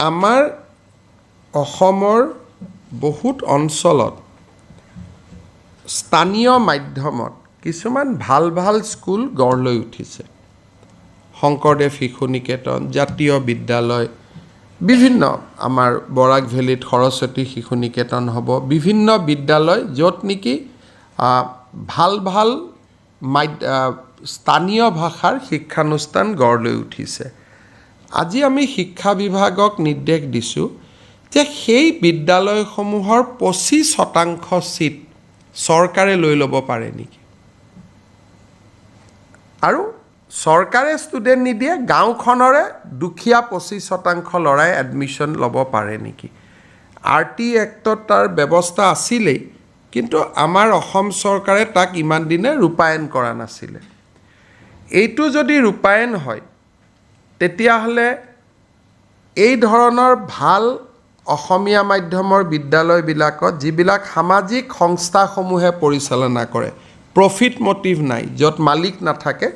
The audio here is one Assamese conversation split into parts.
আমাৰ অসমৰ বহুত অঞ্চলত স্থানীয় মাধ্যমত কিছুমান ভাল ভাল স্কুল গঢ় লৈ উঠিছে। শংকৰদেৱ শিশু নিকেতন, জাতীয় বিদ্যালয়, বিভিন্ন আমাৰ বৰাক ভেলীত সৰস্বতী শিশু নিকেতন হ'ব, বিভিন্ন বিদ্যালয় য'ত নেকি ভাল ভাল স্থানীয় ভাষাৰ শিক্ষানুষ্ঠান গঢ় লৈ উঠিছে। আজি আমি শিক্ষা বিভাগক নিৰ্দেশ দিছোঁ যে সেই বিদ্যালয়সমূহৰ 25% ছিট চৰকাৰে লৈ ল'ব পাৰে নেকি, আৰু চৰকাৰে ষ্টুডেণ্ট নিদিয়ে, গাঁওখনৰে দুখীয়া 25% ল'ৰাই এডমিশ্যন ল'ব পাৰে নেকি। আৰ টি এক্টত তাৰ ব্যৱস্থা আছিলেই, কিন্তু আমাৰ অসম চৰকাৰে তাক ইমান দিনে ৰূপায়ণ কৰা নাছিলে। এইটো যদি ৰূপায়ণ হয় তেতিয়াহ'লে এই ধৰণৰ ভাল অসমীয়া মাধ্যমৰ বিদ্যালয়বিলাকত যিবিলাক সামাজিক সংস্থাসমূহে পৰিচালনা কৰে, প্ৰফিট মটিভ নাই, য'ত মালিক নাথাকে,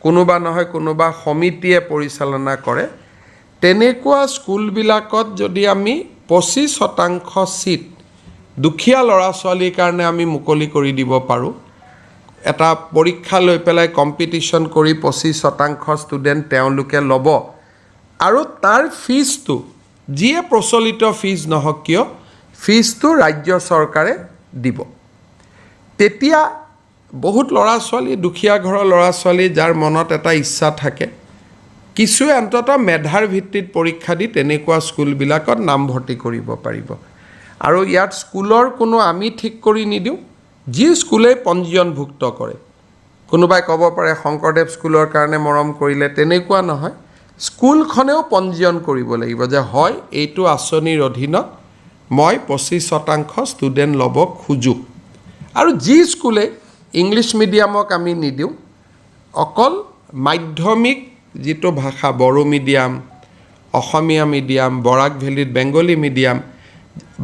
কোনোবা নহয় কোনোবা সমিতিয়ে পৰিচালনা কৰে, তেনেকুৱা স্কুলবিলাকত যদি আমি 25% ছিট দুখীয়া ল'ৰা ছোৱালীৰ কাৰণে আমি মুকলি কৰি দিব পাৰোঁ, এটা পৰীক্ষা লৈ পেলাই কম্পিটিশ্যন কৰি 25% ষ্টুডেণ্ট তেওঁলোকে ল'ব, আৰু তাৰ ফিজটো যিয়ে প্ৰচলিত ফিজ নহওক কিয় ফিজটো ৰাজ্য চৰকাৰে দিব। তেতিয়া বহুত ল'ৰা ছোৱালী, দুখীয়া ঘৰৰ ল'ৰা ছোৱালী যাৰ মনত এটা ইচ্ছা থাকে, কিছুৱে অন্ততঃ মেধাৰ ভিত্তিত পৰীক্ষা দি তেনেকুৱা স্কুলবিলাকত নামভৰ্তি কৰিব পাৰিব। আৰু ইয়াত স্কুলৰ কোনো আমি ঠিক কৰি নিদিওঁ, যি স্কুলেই পঞ্জীয়নভুক্ত কৰে। কোনোবাই ক'ব পাৰে শংকৰদেৱ স্কুলৰ কাৰণে মৰম কৰিলে, তেনেকুৱা নহয়। স্কুলখনেও পঞ্জীয়ন কৰিব লাগিব যে হয় এইটো আঁচনিৰ অধীনত মই 25% ষ্টুডেণ্ট ল'ব খোজোঁ। আৰু যি স্কুলে ইংলিছ মিডিয়ামক আমি নিদিওঁ, অকল মাধ্যমিক যিটো ভাষা, বড়ো মিডিয়াম, অসমীয়া মিডিয়াম, বৰাক ভেলীত বেংগলী মিডিয়াম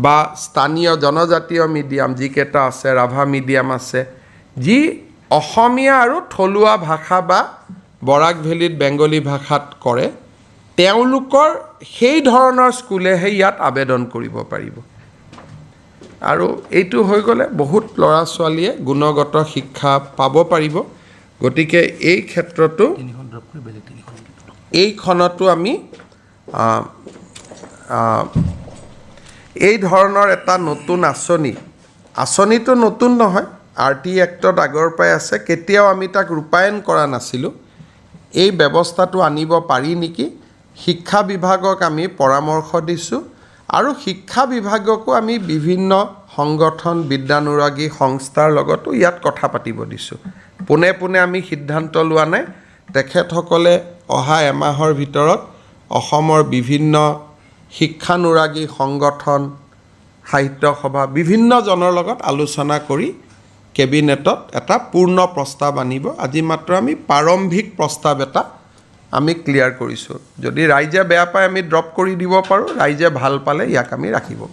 বা স্থানীয় জনজাতীয় মিডিয়াম যিকেইটা আছে, ৰাভা মিডিয়াম আছে, যি অসমীয়া আৰু থলুৱা ভাষা বা বৰাক ভেলীত বেংগলী ভাষাত কৰে, তেওঁলোকৰ সেই ধৰণৰ স্কুলেহে ইয়াত আবেদন কৰিব পাৰিব। আৰু এইটো হৈ গ'লে বহুত ল'ৰা ছোৱালীয়ে গুণগত শিক্ষা পাব পাৰিব। গতিকে এই ক্ষেত্ৰতো এইখনতো আমি এই ধৰণৰ এটা নতুন আঁচনি, আঁচনিটো নতুন নহয়, আৰ টি এক্টত আগৰ পৰাই আছে, কেতিয়াও আমি তাক ৰূপায়ণ কৰা নাছিলোঁ। এই ব্যৱস্থাটো আনিব পাৰি নেকি শিক্ষা বিভাগক আমি পৰামৰ্শ দিছোঁ, আৰু শিক্ষা বিভাগকো আমি বিভিন্ন সংগঠন, বিদ্যানুৰাগী সংস্থাৰ লগতো ইয়াত কথা পাতিব দিছোঁ। পোনে পোনে আমি সিদ্ধান্ত লোৱা নাই। তেখেতসকলে অহা এমাহৰ ভিতৰত অসমৰ বিভিন্ন শিক্ষানুৰাগী সংগঠন, সাহিত্য সভা, বিভিন্নজনৰ লগত আলোচনা কৰি কেবিনেটত এটা পূৰ্ণ প্ৰস্তাৱ আনিব। আজি মাত্ৰ আমি প্ৰাৰম্ভিক প্ৰস্তাৱ এটা আমি ক্লিয়াৰ কৰিছোঁ। যদি ৰাইজে বেয়া পায় আমি ড্ৰপ কৰি দিব পাৰোঁ, ৰাইজে ভাল পালে ইয়াক আমি ৰাখিব পাৰোঁ।